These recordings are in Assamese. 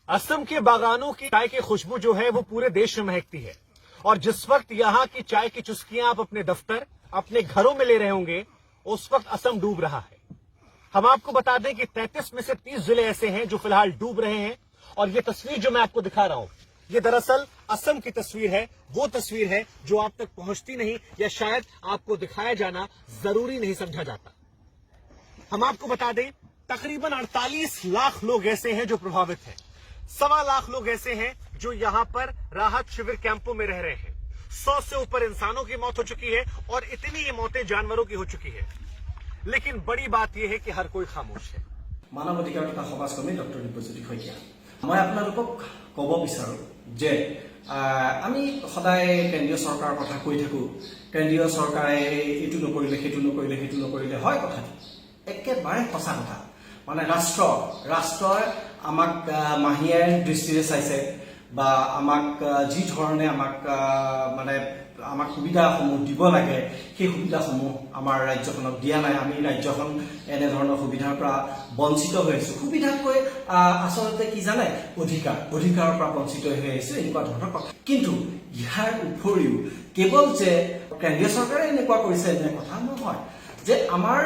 असम के बागानों की चाय की खुशबू जो है, वो पूरे देश में महकती है और जिस वक्त यहाँ की चाय की चुस्कियां आप अपने दफ्तर, अपने घरों में ले रहे होंगे, उस वक्त असम डूब रहा है। हम आपको बता दें कि 33 में से 30 जिले ऐसे हैं जो फिलहाल डूब रहे हैं और ये तस्वीर जो मैं आपको दिखा रहा हूं, ये दरअसल असम की तस्वीर है। वो तस्वीर है जो आप तक पहुंचती नहीं या शायद आपको दिखाया जाना जरूरी नहीं समझा जाता। हम आपको बता दें, तकरीबन 48 लाख लोग ऐसे हैं जो प्रभावित हैं। 1.25 लाख लोग ऐसे हैं जो यहां पर राहत शिविर कैंपों में रह रहे हैं। 100 से ऊपर इंसानों की मौत हो चुकी है और इतनी ही मौतें जानवरों की हो चुकी है। लेकिन बड़ी बात यह है कि हर कोई खामोश है। মানৱ অধিকাৰ তথা সমাজকৰ্মী ডক্টৰ দিব্যজ্যোতি শইকীয়া। মই আপোনালোকক ক'ব বিচাৰোঁ যে আমি সদায় কেন্দ্ৰীয় চৰকাৰৰ কথা কৈ থাকোঁ, কেন্দ্ৰীয় চৰকাৰে এইটো নকৰিলে, সেইটো নকৰিলে, সেইটো নকৰিলে। হয়, কথাটো একেবাৰে সঁচা কথা। মানে ৰাষ্ট্ৰই আমাক মাহীআইৰ দৃষ্টিৰে চাইছে বা আমাক যি ধৰণে আমাক মানে আমাক সুবিধাসমূহ দিব লাগে, সেই সুবিধাসমূহ আমাৰ ৰাজ্যখনক দিয়া নাই। আমি ৰাজ্যখন এনেধৰণৰ সুবিধাৰ পৰা বঞ্চিত হৈ আছো। সুবিধাতকৈ আচলতে কি জানে, অধিকাৰৰ পৰা বঞ্চিত হৈ আহিছো, এনেকুৱা ধৰণৰ কথা। কিন্তু ইয়াৰ উপৰিও কেৱল যে কেন্দ্ৰীয় চৰকাৰে এনেকুৱা কৰিছে, এনে কথা নহয় যে আমাৰ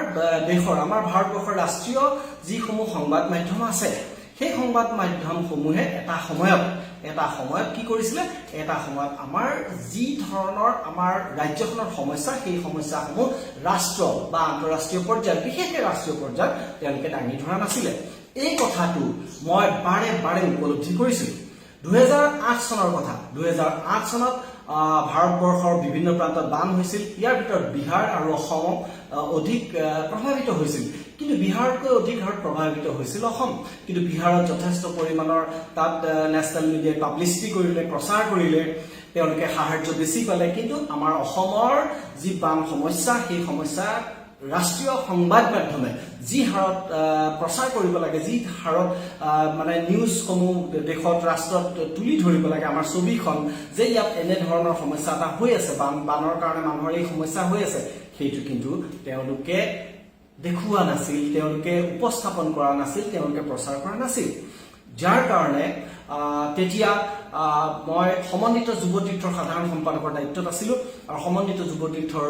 দেশৰ, আমাৰ ভাৰতবৰ্ষৰ ৰাষ্ট্ৰীয় যিসমূহ সংবাদ মাধ্যম আছে, সেই সংবাদ মাধ্যমসমূহে এটা সময়ত কি কৰিছিলে? এটা সময়ত আমাৰ যি ধৰণৰ আমাৰ ৰাজ্যখনৰ সমস্যা, সেই সমস্যাসমূহ ৰাষ্ট্ৰ বা আন্তঃৰাষ্ট্ৰীয় পৰ্যায়ত, বিশেষকৈ ৰাষ্ট্ৰীয় পৰ্যায়ত তেওঁলোকে দাঙি ধৰা নাছিলে। এই কথাটো মই বাৰে বাৰে উপলব্ধি কৰিছিলোঁ। 2008 চনৰ কথা। 2008 চনত ভাৰতবৰ্ষৰ বিভিন্ন প্ৰান্তত বান হৈছিল। ইয়াৰ ভিতৰত বিহাৰ আৰু অসম অধিক প্ৰভাৱিত হৈছিল। কিন্তু বিহাৰতকৈ অধিক হাৰত প্ৰভাৱিত হৈছিল অসম। কিন্তু বিহাৰত যথেষ্ট পৰিমাণৰ তাত নেশ্যনেল মিডিয়াই পাব্লিচিটি কৰিলে, প্ৰচাৰ কৰিলে, তেওঁলোকে সাহাৰ্য বেছি পালে। কিন্তু আমাৰ অসমৰ যি বান সমস্যা, সেই সমস্যা ৰাষ্ট্ৰীয় সংবাদ মাধ্যমে যি হাৰত প্ৰচাৰ কৰিব লাগে, যি হাৰত মানে নিউজসমূহ দেশত, ৰাষ্ট্ৰত তুলি ধৰিব লাগে, আমাৰ ছবিখন যে ইয়াত এনেধৰণৰ সমস্যা এটা হৈ আছে, বানৰ কাৰণে মানুহৰ এই সমস্যা হৈ আছে, সেইটো কিন্তু তেওঁলোকে দেখুওৱা নাছিল, তেওঁলোকে উপস্থাপন কৰা নাছিল, তেওঁলোকে প্ৰচাৰ কৰা নাছিল। যাৰ কাৰণে তেতিয়া মই সমন্বিত যুৱ তীৰ্থৰ সাধাৰণ সম্পাদকৰ দায়িত্বত আছিলো আৰু সমন্বিত যুৱ তীৰ্থৰ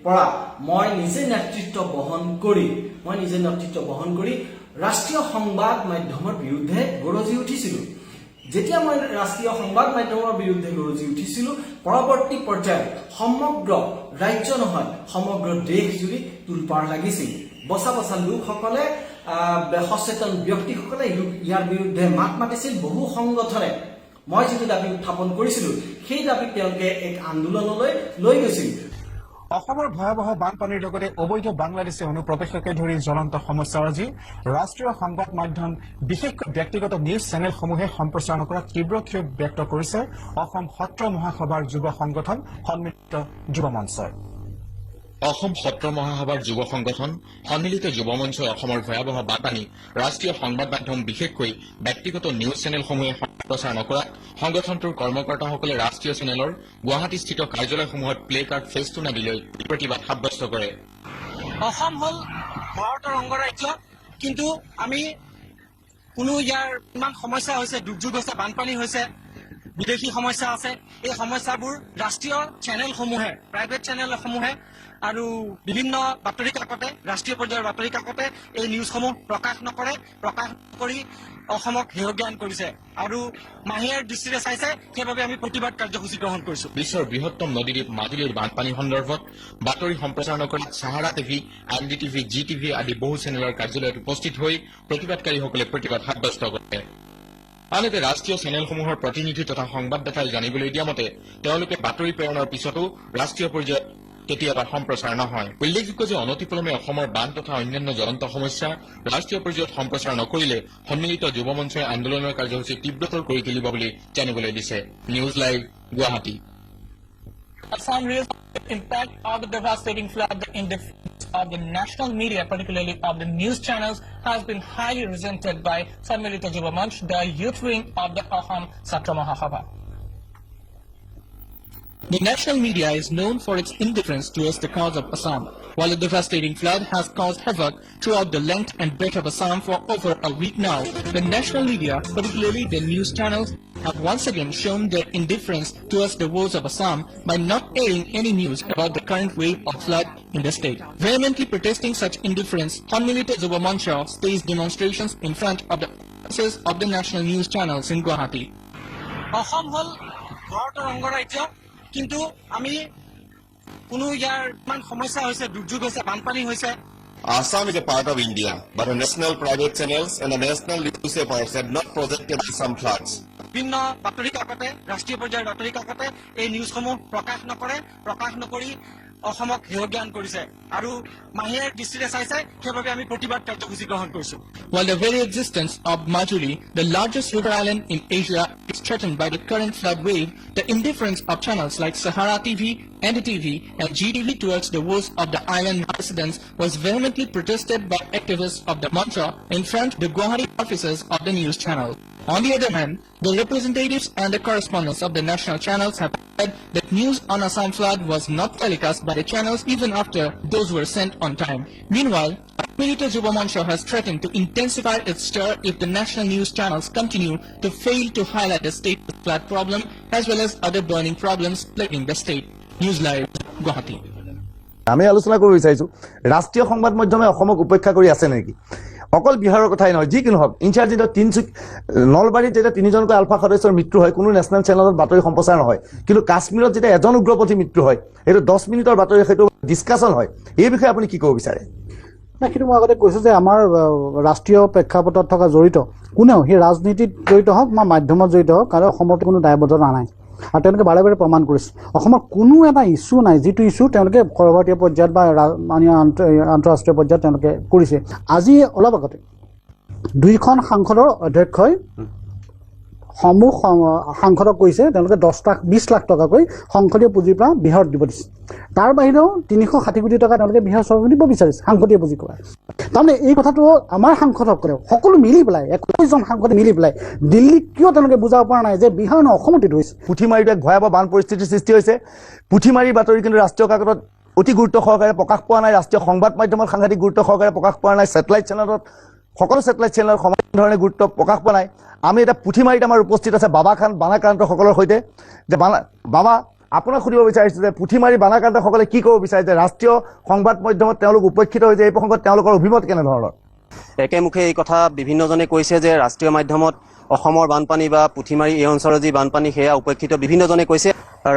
পৰা মই নিজে নেতৃত্ব বহন কৰি ৰাষ্ট্ৰীয় সংবাদ মাধ্যমৰ বিৰুদ্ধে গৰজি উঠিছিলো। যেতিয়া মই ৰাষ্ট্ৰীয় সংবাদ মাধ্যমৰ বিৰুদ্ধে গৰজি উঠিছিলো, পৰৱৰ্তী পৰ্যায়ত সমগ্ৰ ৰাজ্য নহয়, সমগ্ৰ দেশজুৰি তোলপাৰ লাগিছিল। বচা বচা লোকসকলে, সচেতন ব্যক্তিসকলে ইয়াৰ বিৰুদ্ধে মাত মাতিছিল। বহু সংগঠনে মই যিটো দাবী উত্থাপন কৰিছিলো, সেই দাবীক তেওঁলোকে এক আন্দোলনলৈ লৈ গৈছিল। অসমৰ ভয়াৱহ বানপানীৰ লগতে অবৈধ বাংলাদেশী অনুপ্ৰৱেশকে ধৰি জ্বলন্ত সমস্যাৰাজি ৰাষ্ট্ৰীয় সংবাদ মাধ্যম, বিশেষকৈ ব্যক্তিগত নিউজ চেনেলসমূহে সম্প্ৰচাৰ নকৰাত তীব্ৰ ক্ষোভ ব্যক্ত কৰিছে অসম সত্ৰ মহাসভাৰ যুৱ সংগঠন সন্মিলিত যুৱ মঞ্চই। অসম সত্ৰ মহাসভাৰ যুৱ সংগঠন সন্মিলিত যুৱ মঞ্চই অসমৰ ভয়াৱহ বানপানী ৰাষ্ট্ৰীয় সংবাদ মাধ্যম, বিশেষকৈ ব্যক্তিগত নিউজ চেনেলসমূহে সম্প্ৰচাৰ নকৰাত সংগঠনটোৰ কৰ্মকৰ্তাসকলে ৰাষ্ট্ৰীয় চেনেলৰ গুৱাহাটীস্থিত কাৰ্যালয়সমূহত প্লে কাৰ্ড, ফেষ্টুন আদি লৈ প্ৰতিবাদ সাব্যস্ত কৰে। অসম হ'ল ভাৰতৰ অংগৰাজ্য। কিন্তু আমি কোনো ইয়াৰ ইমান সমস্যা হৈছে, দুৰ্যোগ হৈছে, বানপানী হৈছে, বিদেশী সমস্যা আছে, এই সমস্যাবোৰ ৰাষ্ট্ৰীয় চেনেলসমূহে, প্ৰাইভেট চেনেলসমূহে আৰু বিভিন্ন বাতৰি কাকতে, ৰাষ্ট্ৰীয় পৰ্যায়ৰ বাতৰি কাকতে এই নিউজসমূহ প্ৰকাশ নকৰে। প্ৰকাশ কৰি অসমক হেয়জ্ঞান কৰিছে আৰু মাহীআইৰ দৃষ্টিৰে চাইছে। সেইবাবে আমি প্ৰতিবাদ কাৰ্যসূচী গ্ৰহণ কৰিছো। বিশ্বৰ বৃহত্তম নদীদ্বীপ মাজুলীৰ বানপানী সন্দৰ্ভত বাতৰি সম্প্ৰচাৰ নকৰাত Sahara TV, N D TV, Zee TV আদি বহু চেনেলৰ কাৰ্যালয়ত উপস্থিত হৈ প্ৰতিবাদকাৰীসকলে প্ৰতিবাদ সাব্যস্ত কৰে। আনহাতে ৰাষ্ট্ৰীয় চেনেলসমূহৰ প্ৰতিনিধি তথা সংবাদদাতাই জানিবলৈ দিয়া মতে তেওঁলোকে বাতৰি প্ৰেৰণৰ পিছতো ৰাষ্ট্ৰীয় পৰ্যায়ত কেতিয়াবা সম্প্ৰচাৰ নহয়। উল্লেখযোগ্য যে অনতিপলমে অসমৰ বান তথা অন্যান্য জ্বলন্ত সমস্যা ৰাষ্ট্ৰীয় পৰ্যায়ত সম্প্ৰচাৰ নকৰিলে সন্মিলিত যুৱ মঞ্চই আন্দোলনৰ কাৰ্যসূচী তীব্ৰতৰ কৰি তুলিব বুলি জানিবলৈ দিছে। News live, Guwahati. Assam real impact of the devastating flood, the indifference of the national media, particularly of the news channels, has been highly resented by Sanmilita Yuva Manch, the youth wing of the Ahom Satra Mahasabha. The national media is known for its indifference towards the cause of Assam. While a devastating flood has caused havoc throughout the length and breadth of Assam for over a week now, the national media, particularly the news channels, have once again shown their indifference towards the woes of Assam by not airing any news about the current wave of flood in the state. Vehemently protesting such indifference, Sanmilita Juba Mancha staged demonstrations in front of the offices of the national news channels in Guwahati. Assam হ'ল ভাৰতৰ অংগৰাজ্য, কিন্তু আমি কোনো ইয়াৰ ইমান সমস্যা হৈছে, দুৰ্যোগ হৈছে, বানপানী হৈছে। Assam is a part of India, but the national private channels and the national newspapers have not projected Assam floods. বিভিন্ন বাতৰি কাকতে, ৰাষ্ট্ৰীয় পৰ্যায়ৰ বাতৰি কাকতে এই নিউজসমূহ প্ৰকাশ নকৰে। প্ৰকাশ নকৰি অসমক হেয়জ্ঞান কৰিছে আৰু মাহীয়াৰ দৃষ্টিৰে চাইছে। সেইবাবে আমি প্ৰতিবাদ কাৰ্যসূচী গ্ৰহণ কৰিছো। While the very existence of Majuli, the largest river island in Asia, is threatened by the current flood wave, the indifference of channels like Sahara TV, NDTV and GTV towards the woes of the island residents was vehemently protested by activists of the Mancha in front of the Guwahati offices of the news channel. On the other hand, the representatives and the correspondents of the national channels have said that news on Assam flood was not telecast by the channels even after those were sent on time. Meanwhile, Milita Juba Mancha has threatened to intensify its stir if the national news channels continue to fail to highlight the state flood problem as well as other burning problems plaguing the state. News Live, Guwahati. আমি আলোচনা কৰিব বিচাৰিছোঁ, ৰাষ্ট্ৰীয় সংবাদ মাধ্যমে অসমক উপেক্ষা কৰি আছে নেকি? অকল বিহাৰৰ কথাই নহয়, যি কি নহওক, ইনচাৰ্জ যেতিয়া নলবাৰীত যেতিয়া তিনিজনকৈ আলফা সদস্যৰ মৃত্যু হয়, কোনো নেশ্যনেল চেনেলত বাতৰি সম্প্ৰচাৰ নহয়। কিন্তু কাশ্মীৰত যেতিয়া এজন উগ্ৰপন্থী মৃত্যু হয়, সেইটো 10 মিনিটৰ বাতৰি, সেইটো ডিছকাশ্যন হয়। এই বিষয়ে আপুনি কি ক'ব বিচাৰে? নাই, সেইটো মই আগতে কৈছোঁ যে আমাৰ ৰাষ্ট্ৰীয় প্ৰেক্ষাপটত থকা জড়িত কোনেও, সেই ৰাজনীতিত জড়িত হওক বা মাধ্যমত জড়িত হওক, কাৰো অসমত কোনো দায়বদ্ধতা নাই আৰু তেওঁলোকে বাৰে বাৰে প্ৰমাণ কৰিছে। অসমৰ কোনো এটা ইছ্যু নাই যিটো ইছ্যু তেওঁলোকে সৰ্বভাৰতীয় পৰ্যায়ত বা মাননীয় আন্তঃৰাষ্ট্ৰীয় পৰ্যায়ত তেওঁলোকে কৰিছে। আজি অলপ আগতে দুইখন সাংসদৰ অধ্যক্ষই সমূহ সাংসদক কৈছে, তেওঁলোকে 10 লাখ, 20 লাখ টকাকৈ সংসদীয় পুঁজিৰ পৰা বিহাৰত দিব দিছে। তাৰ বাহিৰেও 360 কোটি টকা তেওঁলোকে বিহাৰ চৰকাৰক দিব বিচাৰিছে সাংসদীয় পুঁজিৰ পৰা। তাৰমানে এই কথাটো আমাৰ সাংসদসকলেও সকলো মিলি পেলাই, 21জন সাংসদে মিলি পেলাই দিল্লীক কিয় তেওঁলোকে বুজাব পৰা নাই যে বিহাৰ নহয়, অসমতে হৈছে? পুঠিমাৰীত এক ভয়াৱহ বান পৰিস্থিতিৰ সৃষ্টি হৈছে। পুঠিমাৰীৰ বাতৰি কিন্তু ৰাষ্ট্ৰীয় কাকতত অতি গুৰুত্ব সহকাৰে প্ৰকাশ পোৱা নাই, ৰাষ্ট্ৰীয় সংবাদ মাধ্যমত সাংঘাতিক গুৰুত্ব সহকাৰে প্ৰকাশ পোৱা নাই, ছেটেলাইট চেনেলত, সকলো ছেটেলাইট চেনেলত সমান ধৰণে গুৰুত্ব প্ৰকাশ পোৱা নাই। আমি এতিয়া পুঠিমাৰীত আমাৰ উপস্থিত আছে বাবা খান বানাক্ৰান্তসকলৰ সৈতে যে বানা বাবা, আপোনাক সুধিব বিচাৰিছোঁ যে পুঠিমাৰী বানাক্ৰান্তসকলে কি ক'ব বিচাৰে যে ৰাষ্ট্ৰীয় সংবাদ মাধ্যমত তেওঁলোক উপেক্ষিত হৈছে, এই প্ৰসংগত তেওঁলোকৰ অভিমত কেনেধৰণৰ? একেমুখে এই কথা বিভিন্নজনে কৈছে যে ৰাষ্ট্ৰীয় মাধ্যমত অসমৰ বানপানী বা পুঠিমাৰী এই অঞ্চলৰ যি বানপানী সেয়া উপেক্ষিত। বিভিন্নজনে কৈছে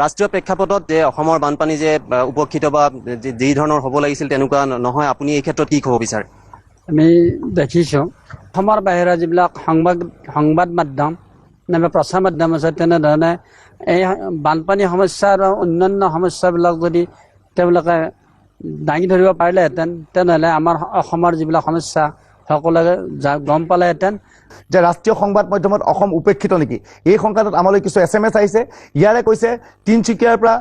ৰাষ্ট্ৰীয় প্ৰেক্ষাপটত যে অসমৰ বানপানী যে উপেক্ষিত বা যি ধৰণৰ হ'ব লাগিছিল তেনেকুৱা নহয়। আপুনি এই ক্ষেত্ৰত কি ক'ব বিচাৰে? আমি দেখিছোঁ, অসমৰ বাহিৰৰ যিবিলাক সংবাদ মাধ্যম নাইবা প্ৰচাৰ মাধ্যম আছে, তেনেধৰণে এই বানপানী সমস্যা আৰু অন্যান্য সমস্যাবিলাক যদি তেওঁলোকে দাঙি ধৰিব পাৰিলেহেঁতেন, তেনেহ'লে আমাৰ অসমৰ যিবিলাক সমস্যা সকলোৱে গম পালেহেঁতেন। যে ৰাষ্ট্ৰীয় সংবাদ মাধ্যমত অসম উপেক্ষিত নেকি, এই সংক্ৰান্তত আমালৈ কিছু এছএমএছ আহিছে। ইয়াৰে কৈছে তিনিচুকীয়াৰ পৰা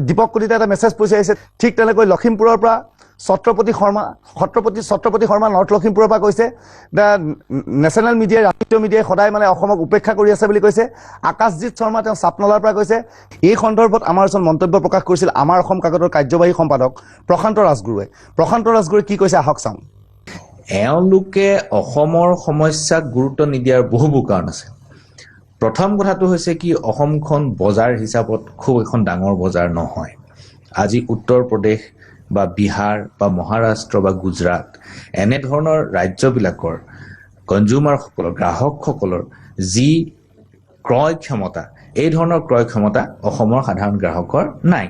দীপক কলিতা এটা মেছেজ পঠিয়াইছে। ঠিক তেনেকৈ লখিমপুৰৰ পৰা ছত্ৰপতি শৰ্মা, ছত্ৰপতি শৰ্মা নৰ্থ লখিমপুৰৰ পৰা কৈছে, the national মিডিয়াই, ৰাষ্ট্ৰীয় মিডিয়াই সদায় মানে অসমক উপেক্ষা কৰি আছে বুলি কৈছে। আকাশজিৎ শৰ্মা, তেওঁ চাপনলাৰ পৰা কৈছে। এই সন্দৰ্ভত আমাৰ ওচৰত মন্তব্য প্ৰকাশ কৰিছিল আমাৰ অসম কাকতৰ কাৰ্যবাহী সম্পাদক প্ৰশান্ত ৰাজগুৰুৱে। প্ৰশান্ত ৰাজগুৰুৱে কি কৈছে, আহক চাওঁ। এওঁলোকে অসমৰ সমস্যাক গুৰুত্ব নিদিয়াৰ বহুবোৰ কাৰণ আছে। প্ৰথম কথাটো হৈছে কি, অসমখন বজাৰ হিচাপত খুব এখন ডাঙৰ বজাৰ নহয়। আজি উত্তৰ প্ৰদেশ বা বিহাৰ বা মহাৰাষ্ট্ৰ বা গুজৰাট এনেধৰণৰ ৰাজ্যবিলাকৰ কনজিউমাৰসকলৰ, গ্ৰাহকসকলৰ যি ক্ৰয় ক্ষমতা, এই ধৰণৰ ক্ৰয় ক্ষমতা অসমৰ সাধাৰণ গ্ৰাহকৰ নাই।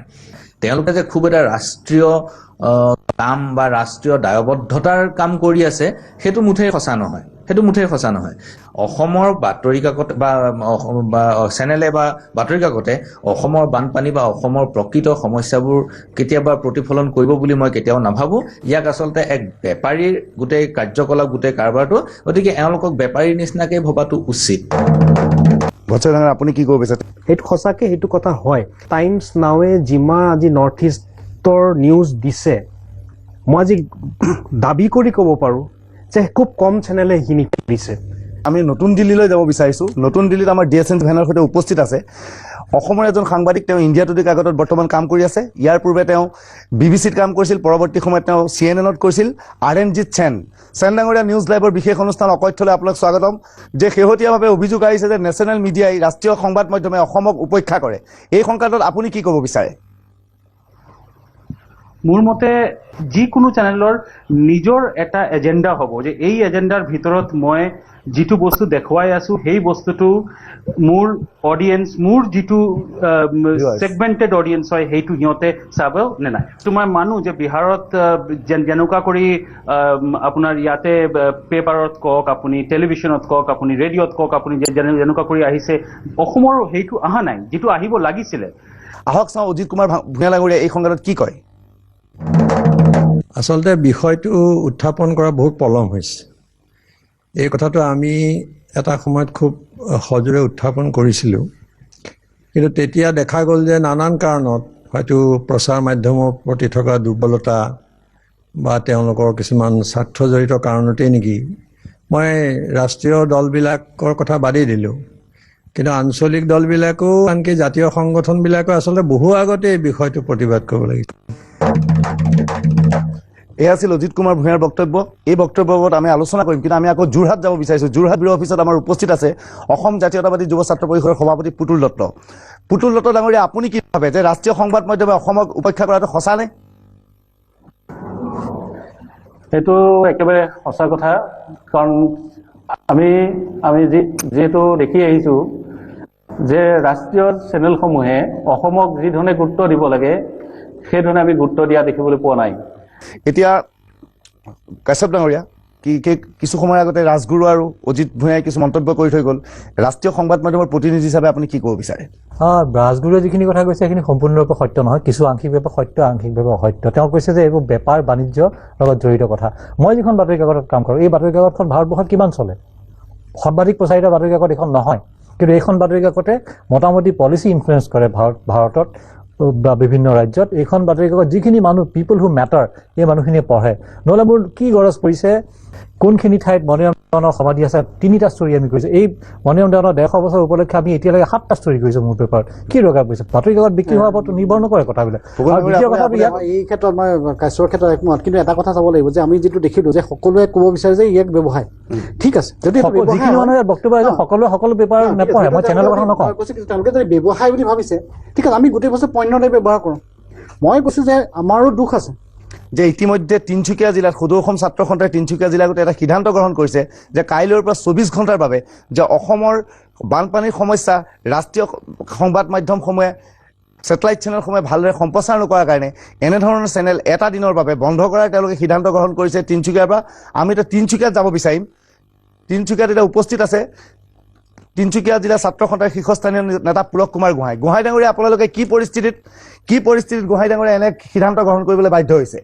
তেওঁলোকে যে খুব এটা ৰাষ্ট্ৰীয় কাম বা ৰাষ্ট্ৰীয় দায়বদ্ধতাৰ কাম কৰি আছে, সেইটো মুঠেই সঁচা নহয়। সেইটো মুঠেই সঁচা নহয়। অসমৰ বাতৰি কাকত বা চেনেলে বা বাতৰি কাকতে অসমৰ বানপানী বা অসমৰ প্ৰকৃত সমস্যাবোৰ কেতিয়াবা প্ৰতিফলন কৰিব বুলি মই কেতিয়াও নাভাবোঁ। ইয়াক আচলতে এক বেপাৰীৰ গোটেই কাৰ্যকলাপ, গোটেই কাৰবাৰটো, গতিকে এওঁলোকক বেপাৰীৰ নিচিনাকৈ ভবাটো উচিত। বৎস ডাঙৰীয়া, আপুনি কি ক'ব বিচাৰে? সেইটো সঁচাকে সেইটো কথা হয়। টাইমছ নাৱে যিমান আজি নৰ্থ ইষ্টৰ নিউজ দিছে, মই আজি দাবী কৰি ক'ব পাৰোঁ যে খুব কম চেনেলে সেইখিনি দিছে। আমি নতুন দিল্লীলৈ যাব বিচাৰিছোঁ। নতুন দিল্লীত আমাৰ ডি এছ এন ভেনৰ সৈতে উপস্থিত আছে। অসমৰ এজন সাংবাদিক, তেওঁ ইণ্ডিয়া টুডে কাকতত বৰ্তমান কাম কৰি আছে। ইয়াৰ পূৰ্বে তেওঁ বিবিচিত কাম কৰিছিল, পৰৱৰ্তী সময়ত তেওঁ চিএনএনত কৰিছিল। আৰএনজিত সেন। সেন ডাঙৰীয়া, নিউজ লাইভৰ বিশেষ অনুষ্ঠান অকথ্যলৈ আপোনাক স্বাগতম। যে শেহতীয়াভাৱে অভিযোগ আহিছে যে নেশ্যনেল মিডিয়াই, ৰাষ্ট্ৰীয় সংবাদ মাধ্যমে অসমক উপেক্ষা কৰে, এই সংক্ৰান্তত আপুনি কি ক'ব বিচাৰে? মোৰ মতে যিকোনো চেনেলৰ নিজৰ এটা এজেণ্ডা হ'ব যে এই এজেণ্ডাৰ ভিতৰত মই যিটো বস্তু দেখুৱাই আছো সেই বস্তুটো মোৰ অডিয়েন্স, মোৰ যিটো ছেগমেণ্টেড অডিয়েন্স হয় সেইটো সিহঁতে চাব নে নাই। তোমাৰ মানুহ যে বিহাৰত যেনেকুৱা কৰি আপোনাৰ ইয়াতে পেপাৰত কওক, আপুনি টেলিভিশ্যনত কওক, আপুনি ৰেডিঅ'ত কওক, আপুনি যেনেকুৱা কৰি আহিছে, অসমৰ সেইটো অহা নাই যিটো আহিব লাগিছিলে। আহক চাওঁ অজিত কুমাৰ ভূঞা ডাঙৰীয়া এই সংক্ৰান্তত কি কয়। আচলতে বিষয়টো উত্থাপন কৰা বহুত পলম হৈছে। এই কথাটো আমি এটা সময়ত খুব সজোৰে উত্থাপন কৰিছিলোঁ, কিন্তু তেতিয়া দেখা গ'ল যে নানান কাৰণত হয়তো প্ৰচাৰ মাধ্যমৰ প্ৰতি থকা দুৰ্বলতা বা তেওঁলোকৰ কিছুমান স্বাৰ্থজড়িত কাৰণতেই নেকি, মই ৰাষ্ট্ৰীয় দলবিলাকৰ কথা বাদেই দিলোঁ, কিন্তু আঞ্চলিক দলবিলাকো আনকি জাতীয় সংগঠনবিলাকো আচলতে বহু আগতে এই বিষয়টো প্ৰতিবাদ কৰিব লাগিছিল। এয়া আছিল অজিত কুমাৰ ভূঞাৰ বক্তব্য। এই বক্তব্যৰ ওপৰত আমি আলোচনা কৰিম, কিন্তু আমি আকৌ যোৰহাট যাব বিচাৰিছোঁ। যোৰহাট ব্যুৰ অফিচত আমাৰ উপস্থিত আছে অসম জাতীয়তাবাদী যুৱ ছাত্ৰ পৰিষদৰ সভাপতি পুতুল দত্ত। পুতুল দত্ত ডাঙৰীয়া, আপুনি কি ভাবে যে ৰাষ্ট্ৰীয় সংবাদ মাধ্যমে অসমক উপেক্ষা কৰাটো সঁচা নে? সেইটো একেবাৰে সঁচা কথা, কাৰণ আমি আমি যিহেতু দেখি আহিছোঁ যে ৰাষ্ট্ৰীয় চেনেলসমূহে অসমক যি ধৰণে গুৰুত্ব দিব লাগে সেইধৰণে আমি গুৰুত্ব দিয়া দেখিবলৈ পোৱা নাই। এতিয়া কাশ্যপ ডাঙৰীয়া, কি কিছু সময়ৰ আগতে ৰাজগুৰু আৰু অজিত ভূঞাই কিছু মন্তব্য কৰি থৈ গ'ল, ৰাষ্ট্ৰীয় সংবাদ মাধ্যমৰ প্ৰতিনিধি হিচাপে আপুনি কি ক'ব বিচাৰে? ৰাজগুৰুৱে যিখিনি কথা কৈছে সেইখিনি সম্পূৰ্ণৰূপে সত্য নহয়, কিছু আংশিকভাৱে সত্য, আংশিকভাৱে অসত্য। তেওঁ কৈছে যে এইবোৰ বেপাৰ বাণিজ্যৰ লগত জড়িত কথা। মই যিখন বাতৰি কাকতত কাম কৰোঁ, এই বাতৰি কাকতখন ভাৰতবৰ্ষত কিমান চলে? সৰ্বাধিক প্ৰচাৰিত বাতৰি কাকত এইখন নহয়, কিন্তু এইখন বাতৰি কাকতে মোটামুটি পলিচি ইনফ্লুৱেঞ্চ কৰে ভাৰতত বা বিভিন্ন ৰাজ্যত। এইখন বাতৰি কাকত যিখিনি মানুহ, পিপল হু মেটাৰ, এই মানুহখিনিয়ে পঢ়ে। নহ'লে মোৰ কি গৰজ পৰিছে, কোনখিনি ঠাইত মণিৰাম দেৱানৰ সমাধি আছে, 3টা ষ্টৰী আমি কৰিছোঁ। এই মণিৰাম দেৱানৰ 150 বছৰ উপলক্ষে আমি এতিয়ালৈকে 7টা ষ্টৰী কৰিছোঁ মোৰ পেপাৰত। কি দৰকাৰ পৰিছে? বাতৰি কাকত বিক্ৰী হোৱাৰ ওপৰত নিৰ্ভৰ নকৰে কথাবিলাক। এই ক্ষেত্ৰত মই কাশ্যৰ ক্ষেত্ৰত একমত, কিন্তু এটা কথা চাব লাগিব যে আমি যিটো দেখিলোঁ যে সকলোৱে ক'ব বিচাৰে যে ইয়াক ব্যৱসায়, ঠিক আছে, যদি যিখিনি মানুহে বক্তব্য সকলোৱে সকলো পেপাৰ নপঢ়ে, মই চেনেলৰ কথা নকওঁ, তেওঁলোকে যদি ব্যৱসায় বুলি ভাবিছে, ঠিক আছে, আমি গোটেই বছৰ পণ্য ব্যৱহাৰ কৰোঁ। মই কৈছোঁ যে আমাৰো দুখ আছে যে ইতিমধ্যে তিনিচুকীয়া জিলাত সদৌ অসম ছাত্ৰ সন্থাই তিনিচুকীয়া জিলাত এটা সিদ্ধান্ত গ্ৰহণ কৰিছে যে কাইলৈৰ পৰা 24 ঘণ্টাৰ বাবে যে অসমৰ বানপানীৰ সমস্যা ৰাষ্ট্ৰীয় সংবাদ মাধ্যমসমূহে, ছেটেলাইট চেনেলসমূহে ভালদৰে সম্প্ৰচাৰ নকৰাৰ কাৰণে এনেধৰণৰ চেনেল এটা দিনৰ বাবে বন্ধ কৰাৰ তেওঁলোকে সিদ্ধান্ত গ্ৰহণ কৰিছে তিনিচুকীয়াৰ পৰা। আমি এতিয়া তিনিচুকীয়াত যাব বিচাৰিম। তিনিচুকীয়াত এতিয়া উপস্থিত আছে তিনিচুকীয়া জিলা ছাত্ৰ সন্থাৰ শীৰ্ষস্থানীয় নেতা পুলক কুমাৰ গোহাঁই। গোহাঁই ডাঙৰীয়া, আপোনালোকে কি পৰিস্থিতিত গোহাঁই ডাঙৰীয়া এনে সিদ্ধান্ত গ্ৰহণ কৰিবলৈ বাধ্য হৈছে?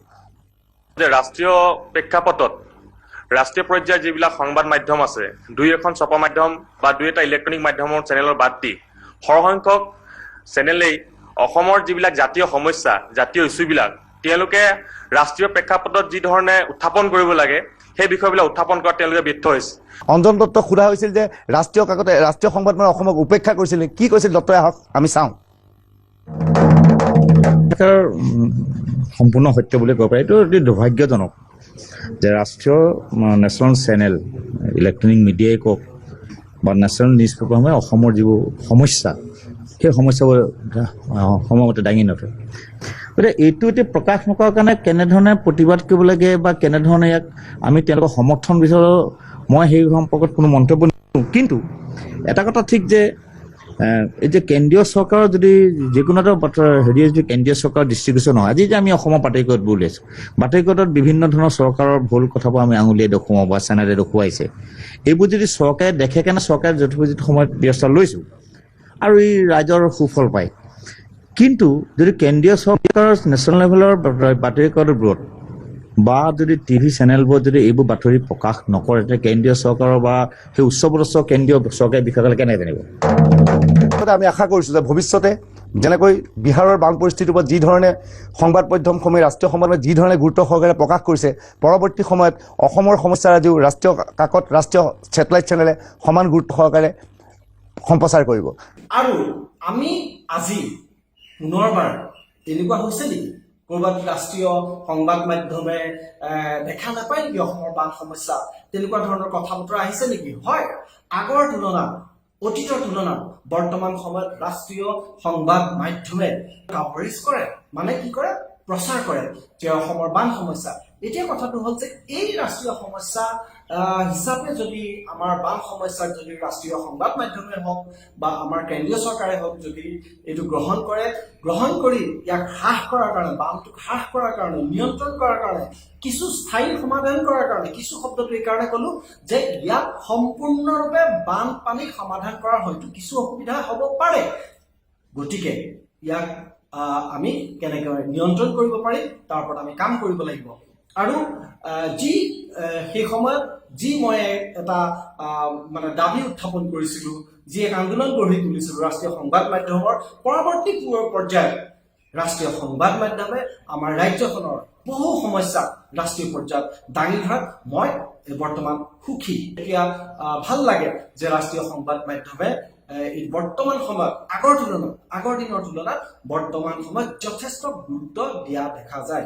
যে ৰাষ্ট্ৰীয় প্ৰেক্ষাপটত ৰাষ্ট্ৰীয় পৰ্যায়ৰ যিবিলাক সংবাদ মাধ্যম আছে, দুই এখন ছপা মাধ্যম বা দুই এটা ইলেক্ট্ৰনিক মাধ্যমৰ চেনেলৰ বাদ দি সৰহসংখ্যক চেনেলেই অসমৰ যিবিলাক জাতীয় সমস্যা, জাতীয় ইছ্যুবিলাক তেওঁলোকে ৰাষ্ট্ৰীয় প্ৰেক্ষাপটত যি ধৰণে উত্থাপন কৰিব লাগে সেই বিষয়বিলাক উত্থাপন কৰাত তেওঁলোকে ব্যৰ্থ হৈছে। অঞ্জন দত্তক সোধা হৈছিল যে ৰাষ্ট্ৰীয় কাকতে, ৰাষ্ট্ৰীয় সংবাদ মাধ্যমে অসমক উপেক্ষা কৰিছিল, কি কৈছিল দত্তই, আহক আমি চাওঁ। সম্পূৰ্ণ সত্য বুলি ক'ব পাৰি। এইটো অতি দুৰ্ভাগ্যজনক যে ৰাষ্ট্ৰীয় নেশ্যনেল চেনেল, ইলেক্ট্ৰনিক মিডিয়াই কওক বা নেশ্যনেল নিউজ পেপাৰসমূহে অসমৰ যিবোৰ সমস্যা, সেই সমস্যাবোৰ সময়মতে দাঙি নধৰে। গতিকে এইটো এতিয়া প্ৰকাশ নকৰাৰ কাৰণে কেনেধৰণে প্ৰতিবাদ কৰিব লাগে বা কেনেধৰণে ইয়াক আমি তেওঁলোকক সমৰ্থন বিচাৰোঁ, মই সেই সম্পৰ্কত কোনো মন্তব্য নিদিওঁ। কিন্তু এটা কথা ঠিক যে এই যে কেন্দ্ৰীয় চৰকাৰৰ যদি যিকোনো এটা হেৰি যদি কেন্দ্ৰীয় চৰকাৰৰ দৃষ্টিগোচৰ নহয়, আজি যে আমি অসমৰ বাতৰি কাকতবোৰ উলিয়াইছোঁ, বাতৰি কাকতত বিভিন্ন ধৰণৰ চৰকাৰৰ ভুল কথাবোৰ আমি আঙুলিয়াই দেখুৱাওঁ বা চেনেলে দেখুৱাইছে, এইবোৰ যদি চৰকাৰে দেখে কাৰণে চৰকাৰে যথোপযুক্ত সময়ত ব্যৱস্থা লৈছোঁ আৰু ই ৰাইজৰ সুফল পায়। কিন্তু যদি কেন্দ্ৰীয় চৰকাৰৰ নেশ্যনেল লেভেলৰ বাতৰি কাকতবোৰত বা যদি টিভি চেনেলবোৰত যদি এইবোৰ বাতৰি প্ৰকাশ নকৰে, তেতিয়া কেন্দ্ৰীয় চৰকাৰৰ বা সেই উচ্চপদস্থ কেন্দ্ৰীয় চৰকাৰী বিষয়াসকলে কেনেকৈ জানিব? আমি আশা কৰিছোঁ যে ভৱিষ্যতে যেনেকৈ বিহাৰৰ বান পৰিস্থিতিৰ ওপৰত যি ধৰণে সংবাদ মাধ্যমসমূহে, ৰাষ্ট্ৰীয় সংবাদ মাধ্যমে যি ধৰণে গুৰুত্ব সহকাৰে প্ৰকাশ কৰিছে, পৰৱৰ্তী সময়ত অসমৰ সমস্যাৰাজিও ৰাষ্ট্ৰীয় কাকত, ৰাষ্ট্ৰীয় ছেটেলাইট চেনেলে সমান গুৰুত্ব সহকাৰে সম্প্ৰচাৰ কৰিব। আৰু আমি আজি পুনৰবাৰ এনেকুৱা হৈছে নেকি, ক'ৰবাত ৰাষ্ট্ৰীয় সংবাদ মাধ্যমে দেখা নাপায় নেকি অসমৰ বান সমস্যা, তেনেকুৱা ধৰণৰ কথা বতৰা আহিছে নেকি? হয়, আগৰ তুলনাত, অতীতৰ তুলনাত বৰ্তমান সময়ত ৰাষ্ট্ৰীয় সংবাদ মাধ্যমে কাভাৰেজ কৰে, মানে কি কৰে, প্ৰচাৰ কৰে যে অসমৰ বান সমস্যা। এতিয়া কথাটো হ'ল যে এই ৰাষ্ট্ৰীয় সমস্যা হিচাপে যদি আমাৰ বান সমস্যাক যদি ৰাষ্ট্ৰীয় সংবাদ মাধ্যমে হওক বা আমাৰ কেন্দ্ৰীয় চৰকাৰে হওক যদি এইটো গ্ৰহণ কৰে, গ্ৰহণ কৰি ইয়াক হ্ৰাস কৰাৰ কাৰণে, বানটোক হ্ৰাস কৰাৰ কাৰণে, নিয়ন্ত্ৰণ কৰাৰ কাৰণে, কিছু স্থায়ী সমাধান কৰাৰ কাৰণে, কিছু শব্দটো এই কাৰণে ক'লো যে ইয়াক সম্পূৰ্ণৰূপে বানপানী সমাধান কৰাৰ হয়তো কিছু অসুবিধা হ'ব পাৰে। গতিকে ইয়াক আমি কেনেকৈ নিয়ন্ত্ৰণ কৰিব পাৰিম তাৰ ওপৰত আমি কাম কৰিব লাগিব। আৰু যি সেই সময়ত যি মই এটা মানে দাবী উত্থাপন কৰিছিলোঁ, যি এক আন্দোলন গঢ়ি তুলিছিলোঁ ৰাষ্ট্ৰীয় সংবাদ মাধ্যমৰ পৰৱৰ্তী পৰ্যায়ত ৰাষ্ট্ৰীয় সংবাদ মাধ্যমে আমাৰ ৰাজ্যখনৰ বহু সমস্যা ৰাষ্ট্ৰীয় পৰ্যায়ত দাঙি ধৰাত মই বৰ্তমান সুখী। এতিয়া ভাল লাগে যে ৰাষ্ট্ৰীয় সংবাদ মাধ্যমে এই বৰ্তমান সময়ত আগৰ দিনৰ তুলনাত বৰ্তমান সময়ত যথেষ্ট গুৰুত্ব দিয়া দেখা যায়।